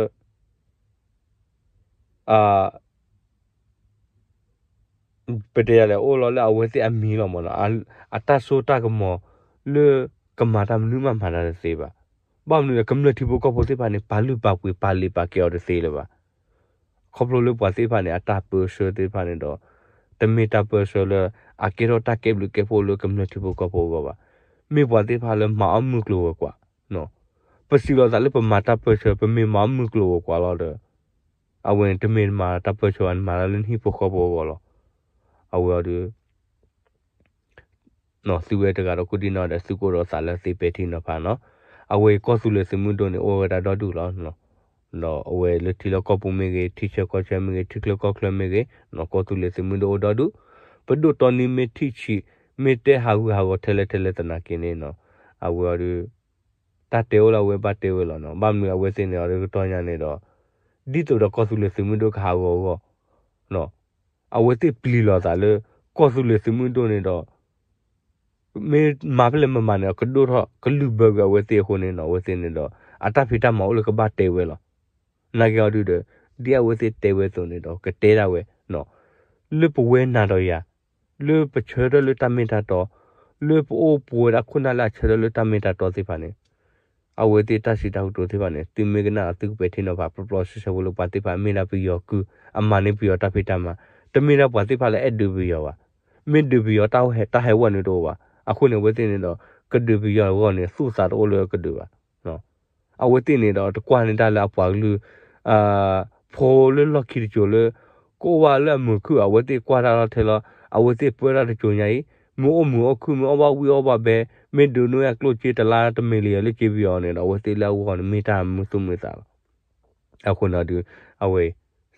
ပတဲယၤလဲၣ် အိၣ်လီၤလၢအဝဲသ့ၣ်အမံၤလီၤမးနီၤ, အတၢ်စိတၢ်ကမီၤလၢ ကမၤတၢ်မနုၤမးမၤတၢ်တသ့ဘၣ်. ဘၣ်မနုၤလဲၣ် ကမျၢၢ်ထံဖိကီၢ်ဖိသ့ၣ်တဖၣ်န့ၣ် ပာ်လုၢ်ပာ်ပှ့ၤပာ်လ့ၤပာ်ကဲအီၤတသ့လၢၤဘၣ်. ခီဖျိလၢပှၤသ့ၣ်တဖၣ်န့ၣ် အတၢ်ပၢဆှၢသ့ၣ်တဖၣ်န့ၣ်ဒီး တမ့ၢ်တၢ်ပၢဆှၢလၢ အကဲထီၣ်တၢ်ကဲဘျုးကဲဖှိၣ်လၢကမျၢၢ်ထံဖိကီၢ်ဖိအဂီၢ်ဘၣ်. မ့ၢ်ပှၤသ့ၣ်တဖၣ်လၢမၤအီၣ်မုၢ်ကျိၤဝဲၤကွာ် ပစံးလီၤသးလၢပမၤတၢ်ပၢဆှၢ ပမ့ၢ်မၤအီၣ်မုၢ်ကျိၤဝဲၤကွာ်လီၤဒီး အဝဲန့ၣ်တမ့ၢ်မၤတၢ်ပၢဆှၢဘၣ် နမၤတၢ်လၢနဟံၣ်ဖိဃီဖိအဂီၢ်လီၤ. အဝဲအီၤဒီး သုဝဲတဂၤဒီးကိးဒံနီၢ်ဒီး သုးခိၣ်ဒီးသးလၢသ့ပဲာ်ထံနီၤဖးနီၤ. အဝဲကီၢ်သူလ့ၤသုးမုၢ်ဒိၣ်န့ၣ် အိၣ်ဝဲဒၣ်ဒီဒူၣ်လီၤ. ဒီးအဝဲလၢထံလီၢ်ကီၢ်ပူၤမ့ၢ်ဂ့ၤ, ထံဆၢကီၢ်ဆၢမ့ၢ်ဂ့ၤ, ထံချၢကီၢ်ချၢမ့ၢ်ဂ့ၤ, ကီၢ်သူလ့ၤသုးမုၢ်ဒိၣ်အိၣ်ဒီဒူၣ်, ပဒိၣ်တီနံၤမ့ၢ်ထံၣ်ဆံး, မ့ၢ်တဲဟးဂူာ်ဟးဂီၤထဲလဲၣ်ထဲလဲၣ်သနာ်က့န့ၣ်နီၤ, အဝဲအီၤဒီး တၢ်တဲအိၣ်လၢအဝဲဘၣ်တဲဝဲလီၤနီၤ. ဘၣ်မနုၤအဝဲသ့ၣ်န့ၣ်အီၤဒီးကတီၢ်ညါန့ၣ်ဒီး ဒ်သိးဒီးကီၢ်သူလ့ၤသုးမုၢ်ဒိၣ်ကဟးဂီၤအဂီၢ် အဝဲသ့ၣ်ပျံၤလီၤသးလၢ ကီၢ်သူလ့ၤသုးမုၢ်ဒိၣ်န့ၣ်ဒီး မ့ၢ်မၤဖဲလဲၣ်မၤမၤန့ၣ်ဒီး ကဒိၣ်ထီၣ်ကလုၢ်ဘၢကွံာ်အဝဲသ့ၣ်အဃိန့ၣ်နီၤ, အဝဲသ့ၣ်န့ၣ်ဒီး အတၢ်ဖံးတၢ်မၤအိၣ်လၢကဘၣ်တဲဝဲလီၤ. နာ်က့အီၤဒုဒီး ဒ်အဝဲသ့ၣ်တဲဝဲအသိးန့ၣ်ဒီး ကတဲဒၣ်ဝဲ လၢပဝဲနၤဒီးယၤ လၢပဆၢထၢၣ်လၢတၢ်မ့ၢ်တၢ်တီ, လၢပအိၣ်ပဝဲဒၣ်ခိၣ်နၢ်လၢအဆၢထၢၣ်လၢတၢ်မ့ၢ်တၢ်တီသ့ၣ်တဖၣ်န့ၣ် အဝဲသ့ၣ်တၢ်စံးတၢ်ကတိၤသ့ၣ်တဖၣ်န့ၣ် သုမ့ၢ်ကနၣ်ဒီးသုကပဲာ်ထံနီၤဖး ပျီပျီဆှဲဆှဲဖိလၢပှၤသ့ၣ်တဖၣ်မ့ၢ်ဒၣ်ပယီၤကုၢ်, အမၤန့ၢ်ပယီၤတၢ်ဖံးတၢ်မၤ, တမ့ၢ်ဒၣ်ပှၤသ့ၣ်တဖၣ်လၢအဲၣ်ဒုးပယီၤဘၣ်. မ့ၢ်ဒုးပယီၤတၢ်ဟဲဝဲန့ၣ်တအိၣ်ဘၣ်. အဃိန့ၣ် အဝဲသ့ၣ်န့ၣ်ဒီး ကဒုးပယီၤအဂီၢ်န့ၣ် သူၣ်သးတအိၣ်လၢကဒုးဘၣ်. အဝဲသ့ၣ်န့ၣ်ဒီး တကွၢ်န့ၢ်တၢ်လၢအပှၤကလုာ် ဖိလၢလီၢ်ခံတစိၤလၢ ကအိၣ်ဘၣ်လၢအမုာ်ခုၣ် အဝဲသ့ၣ်ကွၢ်တၢ်လီၤထဲလီၤ. အဝဲသ့ၣ်ပၢတၢ်တစိၤညါအံၤ မ့ၢ်အိၣ်မုာ်အိၣ်ခုၣ် မ့ၢ်အီၣ်ဘၣ်ဝံၣ်အီၣ်ဘၣ်ဘဲ မ့ၢ်ဒုးနွံအကျိၣ်စ့တလါတမံၤလံန့ၣ်ဒီး အဝဲသ့ၣ်လၢအဂီၢ်န့ၣ် မ့ၢ်တၢ်မုာ်သူၣ်မုာ်သးလီၤ. အဃိန့ၣ်ဒီး အဝဲ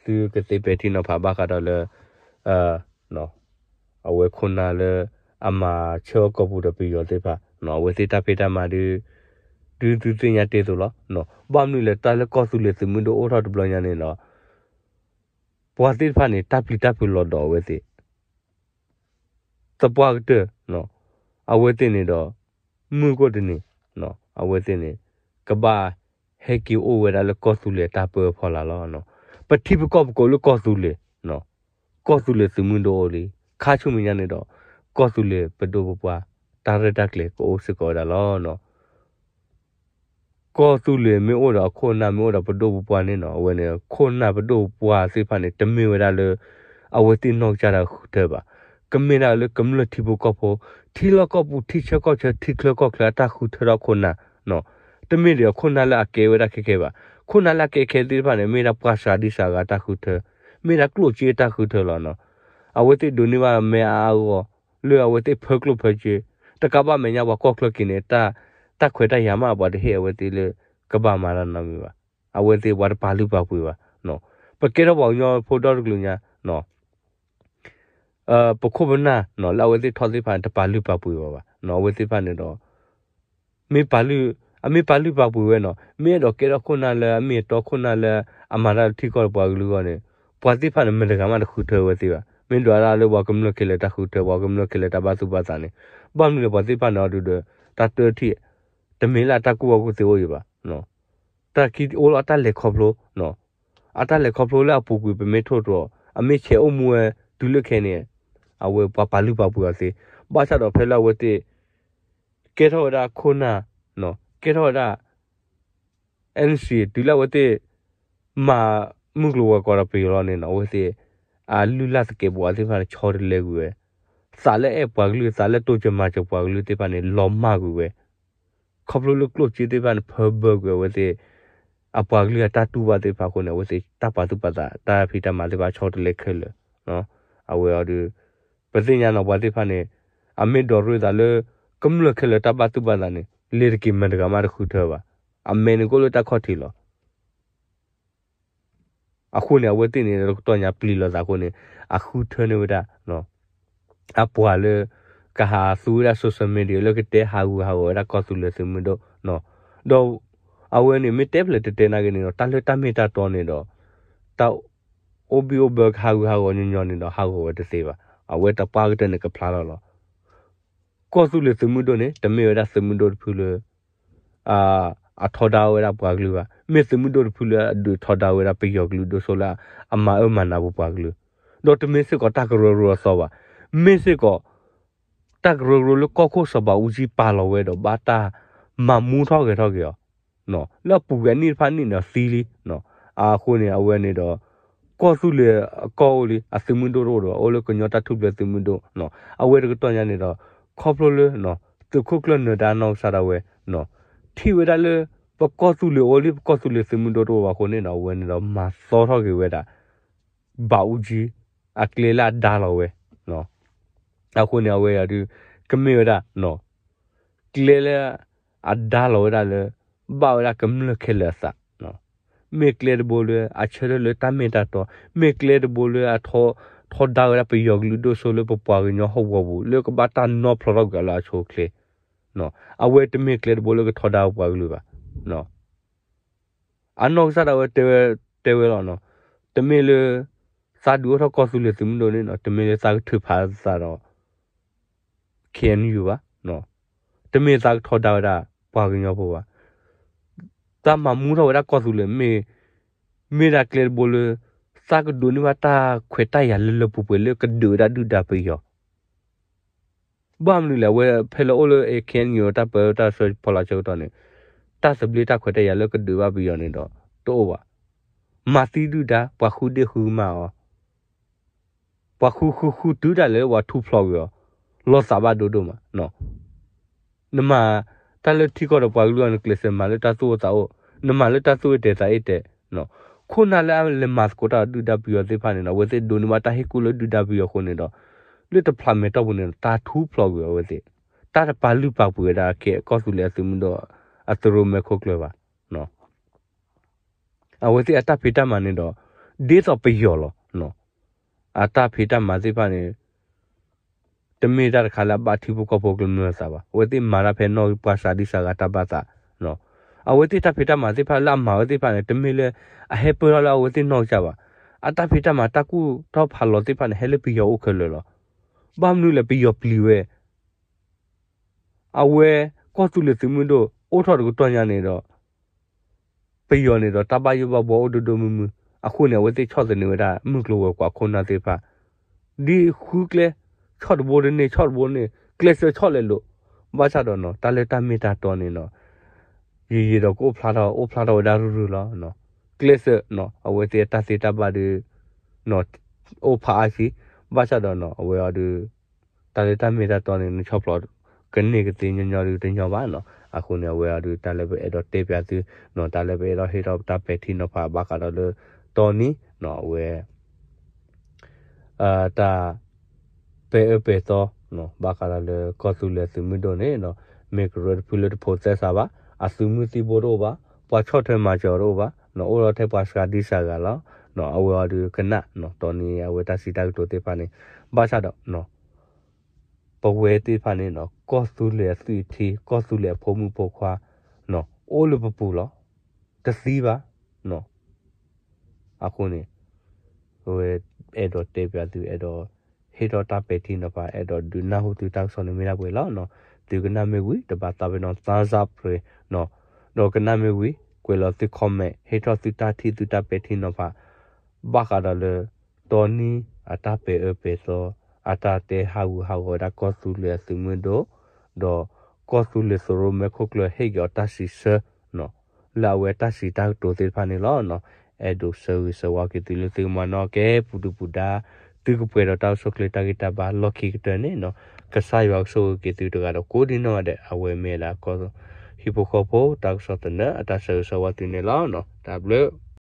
သုကသ့ပဲာ်ထံနီၤဖးဘၣ်ဃးဒီးလၢ အဝဲခိၣ်နၢ်လၢ အမၤဆၢအီၣ်ကီၢ်ပူၤဒီးပယီၤသ့ၣ်တဖၣ် အဝဲသ့ၣ်တၢ်ဖံးတၢ်မၤဒု ဒုသုသ့ၣ်ညါတ့ၢ်အသိးလီၤ. ဘၣ်မနုၤလဲၣ် တၢ်လၢကီၢ်သူလ့ၤသုးမုၢ်ဒိၣ်အိၣ်ထီၣ်တဘျီညါန့ၣ်ဒီး ပှၤသ့ၣ်တဖၣ်န့ၣ် တၢ်ပျံၤတၢ်ဖုးလီၤဒီးအဝဲသ့ၣ် သပှၢ်ကတၢၢ် အဝဲသ့ၣ်န့ၣ်ဒီး မုၢ်ကိၣ်တနံၤ အဝဲသ့ၣ်န့ၣ် ကဘၣ်ဟဲက့ၤအိၣ်ဝဲဒၣ်လၢကီၢ်သူလ့ၤအတၢ်ပၢအဖီလာ်လီၤ. ပထံပကီၢ်ပကိးလၢကီၢ်သူလ့ၤ ကီၢ်သူလ့ၤသုးမုၢ်ဒိၣ်အိၣ်လံ. ခါဆူမဲာ်ညါန့ၣ်ဒီး ကီၢ်သူလ့ၤပဒိၣ်ပပှၢ် တၢ်ရဲၣ်တၢ်ကျဲၤကအိၣ်စ့ၢ်ကီးဝဲဒၣ်လီၤ. ကီၢ်သူလ့ၤမ့ၢ်အိၣ်ဒီးအခိၣ်အနၢ်မ့ၢ်အိၣ်ဒီးပဒိၣ်ပပှၢ်န့ၣ်နီၤ အဝဲန့ၣ် ခိၣ်နၢ်ပဒိၣ်ပပှၢ်သ့ၣ်တဖၣ်န့ၣ် တမ့ၢ်ဝဲဒၣ်လၢ အဝဲသ့ၣ်နီၢ်ကစၢ်တၢ်ဃုထၢဘၣ်. ကမ့ၢ်ဒၣ်လၢကမျၢၢ်ထံဖိကီၢ်ဖိ ထံလီၢ်ကီၢ်ပူၤ ထံဆၢကီၢ်ဆၢ ထံချၢကီၢ်ချၢအတၢ်ဃုထၢဒီးခိၣ်နၢ် တမ့ၢ်ဒီးခိၣ်နၢ်လၢအကဲဝဲဒၣ်ခဲခဲဘၣ်. ခိၣ်နၢ်လၢအကဲခဲသ့ၣ်တဖၣ်န့ၣ် မ့ၢ်ဒၣ်ပှၤစှၤဒံစှၤဂၤတၢ်ဃုထၢ, မ့ၢ်ဒၣ်ကျိၣ်စ့တၢ်ဃုထၢလီၤနီၤ. အဝဲသ့ၣ်ဒိးန့ၢ်ဘၣ်မဲအါအါဂီၢ်ဂီၢ် လၢအဝဲသ့ၣ်ဖၢကျိၣ်ဖၢစ့, တကးဘၣ်မဲာ်ညါပှၤကီၢ်ချၢက့ၤန့ၣ် တၢ်ခွဲးတၢ်ယာ်မး ပှၤတဟ့ၣ်အဝဲသ့ၣ်လၢ ကဘၣ်မၤတၢ်နီတမံၤဘၣ်. အဝဲသ့ၣ်ပှၤတပာ်လုၢ်ပာ်ပှ့ၤဘၣ်. ပကဲထီၣ်ပှၤကညီဖိဒီတကလုာ်ညါ ပခိၣ်ပနၢ်လၢအဝဲသ့ၣ်ထီၣ်သ့ၣ်တဖၣ်န့ၣ် တပာ်လုၢ်ပာ်ပှ့ၤဘၣ်ဘၣ်. အဝဲသ့ၣ်တဖၣ်န့ၣ်ဒီး မ့ၢ်ပာ်လုၢ်, အမ့ၢ်ပာ်လုၢ်ပာ်ပှ့ၤဝဲနီၤ, မ့ၢ်အဲၣ်ဒိးကဲထီၣ်ခိၣ်နၢ်လၢအမ့ၢ်အတီ ခိၣ်နၢ်လၢအမၤတၢ်လၢထံကီၢ်ဒီးပှၤကလုာ်အဂီၢ်န့ၣ်, ပှၤသ့ၣ်တဖၣ်န့ၣ် မတၤတဂၤမးတဃုထၢဝဲသ့ဘၣ်. မ့ၢ်ဒွးဒၣ်လၢပှၤကမျၢၢ်ခဲလၢာ်တၢ်ဃုထၢ, ပှၤကမျၢၢ်ခဲလၢာ်တၢ်ဘၣ်သူၣ်ဘၣ်သးန့ၣ်, ဘၣ်မနုၤလဲၣ် ပှၤသ့ၣ်တဖၣ်န့ၣ်အီၤဒုးဒီး တၢ်တထံၣ် တမ့ၢ်လၢအတၢ်ကူၣ်ဘၣ်ကူၣ်သ့အိၣ်အံၤဘၣ်. တၢ်ခံအိၣ်လီၤအတၢ်လဲၤခီဖျိ, အတၢ်လဲၤခီဖျိလၢအပူၤကွံာ် ပမ့ၢ်ထိၣ်တြီၤ အမ့ၢ်ဆဲးအိၣ်မူဝဲတုၤလၢခဲအံၤန့ၣ်, အဝဲပှၤပာ်လုၢ်ပာ်ပှ့ၤအီၤသ့, ဘၣ်ဆၣ်ဒီးဖဲလၢအဝဲသ့ၣ် ကဲထီၣ်ဝဲဒၣ်ခိၣ်နၢ်, ကဲထီၣ်ဝဲဒၣ် NCA တုၤလၢအဝဲသ့ၣ် မၤမုၢ်ကျိၤဝဲၤကွာ်ဒီးပယီၤလီၤန့ၣ်နီၤ, အဝဲသ့ၣ် အလုၢ်အလၢ်သကဲးပဝးသ့ၣ်တဖၣ်န့ၣ် ဆီတလဲကွံာ်ဝဲ, သးလၢအဲၣ်ပှၤကလုာ် သးလၢတိစၢၤမၤစၢၤပှၤကလုာ်သ့ၣ်တဖၣ်န့ၣ် လီၤမၢ်ကွံာ်ဝဲ, ခီဖျိလၢကျိၣ်စ့သ့ၣ်တဖၣ်န့ၣ် ဖၢဘၢကွံာ်အဝဲသ့ၣ် အပှၤကလုာ်အတၢ်တူၢ်ဘၣ်သ့ၣ်တဖၣ်အဃိန့ၣ် အဝဲသ့ၣ်တၢ်ပာ်သူၣ်ပာ်သး တၢ်ဖံးတၢ်မၤသ့ၣ်တဖၣ်ဆီတလဲခဲလၢာ်, အဝဲအီၤဒီး ပသ့ၣ်ညါနီၤပှၤသ့ၣ်တဖၣ်န့ၣ် အမ့ၢ်ဒိးရ့သးလၢ ကမျၢၢ်ခဲလၢာ်တၢ်ဘၣ်သူၣ်ဘၣ်သးန့ၣ် လ့ၤတက့ၤမတၤတဂၤမးတဃုထၢဘၣ်. အမဲာ်န့ၣ်ကအိၣ်လၢတၢ်ခီၣ်ထံးလီၤ. အဃိန့ၣ် အဝဲသ့ၣ်န့ၣ် တကတီၢ်ညါပျံၤလိာ်သးအဃိန့ၣ် အဃုထၢန့ၢ်ဝဲဒၣ် အပှၤလၢ ကဟးသူဝဲဒၣ် social media လၢကတဲဟးဂူာ်ဟးဂီၤဝဲဒၣ်ကီၢ်သူလ့ၤသုးမုၢ်ဒိၣ်, ဒီး အဝဲန့ၣ်မ့ၢ်တဲဖျဲးတဲတဲနာ်က့န့ၣ်ဒီး တၢ်လၢတၢ်မ့ၢ်တၢ်တီန့ၣ်ဒီး တၢ်အိၣ်ဘံၣ်အိၣ်ဘၢကဟးဂူာ်ဟးဂီၤညီညီန့ၣ်ဒီး ဟးဂီၤဝဲတသ့ဘၣ်. အဝဲတပှၢ်ကတၢၢ်န့ၣ်ကဖျါထီၣ်လီၤ. ကီၢ်သူလ့ၤသုးမုၢ်ဒိၣ်န့ၣ် တမ့ၢ်ဝဲဒၣ်သုးမုၢ်ဒိၣ်တဖုလၢ အထီဒါဝဲဒၣ်ပှၤကလုာ်ဘၣ်. မ့ၢ်သုးမုၢ်ဒိၣ်တဖုလၢအဒုးထီဒါဝဲဒၣ်ပယီၤကလုာ်ဒိၣ်စိလၢအမၤအၢမၤနးပပှၤကလုာ်, ဒီးတမ့ၢ်စ့ၢ်ကီးတၢ်ကရၢကရိအသီဘၣ်. မ့ၢ်စ့ၢ်ကီး တၢ်ကရၢကရိလၢကီၢ်ခိၣ်စီၤဘးအူကၠံပာ်လီၤဝဲဒီး ဘၣ်တၢ်မၤမူထီၣ်ဂဲၤထီၣ်က့ၤအီၤ, လၢအပူၤကွံာ်အနံၣ်တဖၣ်န့ၣ်ဒီးသံလံ. အဃိန့ၣ် အဝဲန့ၣ်ဒီး ကီၢ်သူလ့ၤအကီၢ်အိၣ်လံ အသုးမုၢ်ဒိၣ်တအိၣ်ဒီး အိၣ်လၢကညီတၢ်ထူၣ်ဖျဲးသုးမုၢ်ဒိၣ်, အဝဲတကတီၢ်ညါန့ၣ်ဒီး ခီဖျိလၢ သုးခိၣ်ကျၢၢ်နၢၤဒါနီၢ်ကစၢ်ဒၣ်ဝဲ ထံၣ်ဝဲဒၣ်လၢ ပကီၢ်သူလ့ၤအိၣ်လံ ပကီၢ်သူလ့ၤသုးမုၢ်ဒိၣ်တအိၣ်ဘၣ်အဃိန့ၣ်ဒီး အဝဲန့ၣ်ဒီးမၤသီထီၣ်က့ၤဝဲဒၣ် ဘးအူကၠံ အကျဲလၢအဒါလီၤဝဲ အဃိန့ၣ် အဝဲအံၤဒုး ကမ့ၢ်ဝဲဒၣ် ကျဲလၢ အဒါလီၤဝဲဒၣ်လၢ ဘၣ်ဝဲဒၣ်ကမျၢၢ်ခဲလၢာ်အသး, မ့ၢ်ကျဲတဘိလၢအဆၢထၢၣ်လၢတၢ်မ့ၢ်တၢ်တီ, မ့ၢ်ကျဲတဘိလၢအထီ, ထီဒါဝဲဒၣ်ပယီၤကလုာ်ဒိၣ်စိလၢပပှၤကညီဟီၣ်ကဝီၤပူၤ လၢကဘၣ်တၢ်နီဖျိးထီၣ်ကွံာ်အလၢအဆိအချ့, အဝဲတမ့ၢ်ကျဲတဘိလၢကထီဒါပပှၤကလုာ်ဘၣ်. အနီၢ်ကစၢ်ဒၣ်ဝဲတဲဝဲ, တဲဝဲလီၤ, တမ့ၢ်လၢ သးဒုးအိၣ်ထီၣ်ကီၢ်သူလ့ၤသုးမုၢ်ဒိၣ်န့ၣ် တမ့ၢ်လၢသးကထုးဖးသးဒီး KNU ဘၣ်, တမ့ၢ်သးကထီဒါဝဲဒၣ်ပှၤကညီဖိဘၣ်. သးမၤမူထီၣ်ဝဲဒၣ်ကီၢ်သူလ့ၤ မ့ၢ်, မ့ၢ်ဒၣ်ကျဲတဘိလၢ သးကဒိးန့ၢ်ဘၣ်တၢ်ခွဲးတၢ်ယာ်လၢလၢပှဲၤပှဲၤလၢကဒုးဝဲဒၣ်ဒုၣ်ဒါပယီၤ ဘၣ်မနုၤလဲၣ် အဝဲဖဲလၢအိၣ်လၢ KNU တၢ်ပၢတၢ်ဆၢဖီလာ်ဆၢကတီၢ်န့ၣ် တၢ်သဘျ့တၢ်ခွဲးတၢ်ယာ်လၢကဒုးဘၣ်ပယီၤန့ၣ်ဒီး တအိၣ်ဘၣ်. မၤသံဒုၣ်ဒါ ပှၤဃုဒ့ၣ်ဃုမးအီၤ, ပှၤဃုဃုဃုတုၤဒၣ်လဲာ်လၢပှၤထူဖျိးကွံာ်အီၤ, လီၤသးဘၣ်ဒိဒိၣ်မး နမၤတၢ်လၢထံကီၢ်ဒီးပှၤကလုာ်အီၤ နကျဲးစၢးမၤလၢတၢ်သူၣ်အိၣ်သးအိၣ်, နမၤလၢတၢ်သူၣ်အိၣ်တဲာ်သးအ့ၣ်တဲာ်, ခိၣ်နၢ်လၢအလဲၤမၤသကိးတၢ်ဒုၣ်ဒါပယီၤသ့ၣ်တဖၣ်န့ၣ်ဒီး အဝဲသ့ၣ်ဒိးန့ၢ်ဘၣ်တၢ်ဟ့ၣ်ကူၣ်လၢဒုၣ်ဒါပယီၤအဃိန့ၣ်ဒီး လၢတဖျးမဲာ်တီၢ်ပူၤန့ၣ်ဒီး တၢ်ထူဖျိးကွံာ်အဝဲသ့ၣ်, တၢ်တပာ်လုၢ်ပာ်ပှ့ၤဝဲဒၣ်ကီၢ်သူလ့ၤအသုးမုၢ်ဒိၣ် အသုးရိၣ်မဲခိၣ်ကျၢၢ်ဘၣ်. အဝဲသ့ၣ်အတၢ်ဖံးတၢ်မၤန့ၣ်ဒီး ဒ်သိးပယီၤလီၤ. အတၢ်ဖံးတၢ်မၤသ့ၣ်တဖၣ်န့ၣ် တမ့ၢ်တၢ်တခါလၢအဘၣ်ထံဖိကီၢ်ဖိကမျၢၢ်အသးဘၣ်. အဝဲသ့ၣ်မၤတၢ်ဖဲနီၣ်ဂံၢ်ပှၤစှၤဒံစှၤဂၤတၢ်ဘၣ်သး, အဝဲသ့ၣ်တၢ်ဖံးတၢ်မၤသ့ၣ်တဖၣ်လၢအမၤဝဲသ့ၣ်တဖၣ်န့ၣ် တမ့ၢ်လၢအဟဲပၢၢ်ထီၣ်လၢအဝဲသ့ၣ်နီၢ်ကစၢ်ဘၣ်. အတၢ်ဖံးတၢ်မၤတၢ်ကူၣ်ထီၣ်ဖးလီၤသ့ၣ်တဖၣ်န့ၣ် ဟဲလၢပယီၤအိၣ်ခဲလၢာ်လီၤ. ဘၣ်မနုၤလဲၣ် ပယီၤပျံၤဝဲ အဝဲ ကီၢ်သူလ့ၤသုးမုၢ်ဒိၣ် အိၣ်ထီၣ်တကတီၢ်ညါန့ၣ်ဒီး ပယီၤန့ၣ်ဒီး တၢ်ဘၣ်ယိၣ်ဘၣ်ဘှီအိၣ်ဒိၣ်ဒိၣ်မုၢ်မုၢ်, အဃိန့ၣ် အဝဲသ့ၣ်ဆီၣ်သနံးဝဲဒၣ် မုၢ်ကျိၤဝဲၤကွာ်ခိၣ်နၢ်သ့ၣ်တဖၣ် ဒ်ဃုကျဲ ဆီၣ်တဘိတန့ၢ် ဆီၣ်တဘိန့ၢ် ကျဲးစၢးဆီၣ်လဲၤလိာ်, ဘၣ်ဆၣ်ဒီးနီၤ တၢ်လၢတၢ်မ့ၢ်တၢ်တီန့ၣ်နီၤ ယံာ်ယံာ်ဒီးကအိၣ်ဖျါထီၣ် အိၣ်ဖျါထီၣ်ဝဲဒၣ်ရုၢ်ရုၢ်လီၤ. ကျဲးစၢးနီၤ အဝဲသ့ၣ်အတၢ်သ့တၢ်ဘၣ်ဒီး အိၣ်ဖးအါဆံ, ဘၣ်ဆၣ်ဒီးနီၤ အဝဲအီၤဒီး တၢ်လၢတၢ်မ့ၢ်တၢ်တီန့ၣ် နဆီၣ်ဖျိး ကန့ၢ်ကသ့ညီညီဒီးတညီဘၣ်နီၤ. အဃိန့ၣ် အဝဲအီၤဒီး တၢ်လၢပအဲၣ်ဒိးတဲပၠးသုနီၤ တၢ်လၢပအဲၣ်ဒိးဟ့ၣ်ထီၣ်ပတၢ်ပဲာ်ထံနီၤဖး ဘၣ်ဃးဒီးလၢ တီနံၤနီၤ အဝဲ တၢ်ပဲာ်အၢပဲာ်သီ ဘၣ်ဃးဒီးလၢကီၢ်သူလ့ၤသုးမုၢ်ဒိၣ်န့ၣ်နီၤ မ့ၢ်ကရၢတဖုလၢတဖိးသဲစးဘၣ်, အသုးမုၢ်သံၣ်ဘိတအိၣ်ဘၣ်, ပှၤဆီၣ်ထွဲမၤစၢၤအီၤတအိၣ်ဘၣ်, အိၣ်ဒီးထဲပှၤစှၤဒံစှၤဂၤလီၤ. အဝဲအီၤဒီးကနၣ် တီနံၤအဝဲတၢ်စံးတၢ်ကတိၤသ့ၣ်တဖၣ်န့ၣ် ဘၣ်ဆၣ်ဒီး ပဝဲသ့ၣ်တဖၣ်န့ၣ်နီၤ ကီၢ်သူလ့ၤအသွံၣ်အထံ ကီၢ်သူလ့ၤအဖိမုၣ်ဖိခွါ အိၣ်လၢပပူၤလီၤ. တသံဘၣ်. အဃိန့ၣ် ဝဲအဲၣ်ဒိးတဲပၠးသု အဲၣ်ဒိးဟ့ၣ်ထီၣ်တၢ်ပဲာ်ထံနီၤဖး အဲၣ်ဒိးဒုးနၢ်ဟူသုတၢ်ကစီၣ်န့ၣ်မ့ၢ်ဒၣ်ပှဲၤလီၤ. သုကနၣ်မ့ၢ်ဝံၤ တဘၣ်သးပ့ၤနီၣ် thumbs up နီၤ ဒီးကနၣ်မ့ၢ်ဝံၤ ကွဲးလီၤသု comment ဟ့ၣ်ထီၣ်သုတၢ်ထံၣ်သုတၢ်ပဲာ်ထံနီၤဖး ဘၣ်ဃးဒီးလၢ တီနံၤအတၢ်ပဲာ်အၢပဲာ်သီ အတၢ်တဲဟးဂူာ်ဟးဂီၤဝဲဒၣ်ကီၢ်သူလ့ၤအသုးမုၢ်ဒိၣ် ဒီးကီၢ်သူလ့ၤသရိၣ်မဲာ်ခိၣ်ကျၢၢ်ဟ့ၣ်က့ၤအီၤတၢ်စံးဆၢ လၢအဝဲတၢ်စံးတၢ်ကတိၤသ့ၣ်တဖၣ်န့ၣ်လီၤ. အဲၣ်ဒိးဆၢဂ့ၤဆၢဝါက့ၤသုလၢသုကမၤနီၣ်ကဲပူၤဒုၣ်ပူၤဒါ သုကပှဲၤဒီးတၢ်အိၣ်ဆူၣ်အိၣ်ချ့တၢ်ဂံၢ်တၢ်ဘါလီၢ်ခံကတၢၢ်န့ၣ်နီၤ ကစၢ်ယွၤကဆိၣ်ဂ့ၤက့ၤသုတဂၤဒီးကိးဒံနီၢ်ဂၤဒဲး အဝဲမ့ၢ်ဒၣ်ကီၢ် ဟံၣ်ဖိဃီဖိတၢ်ကစီၣ်သနၢၣ် အတၢ်ဆၢဂ့ၤဆၢဝါသုန့ၣ်လီၤ. တၢ်ဘျုး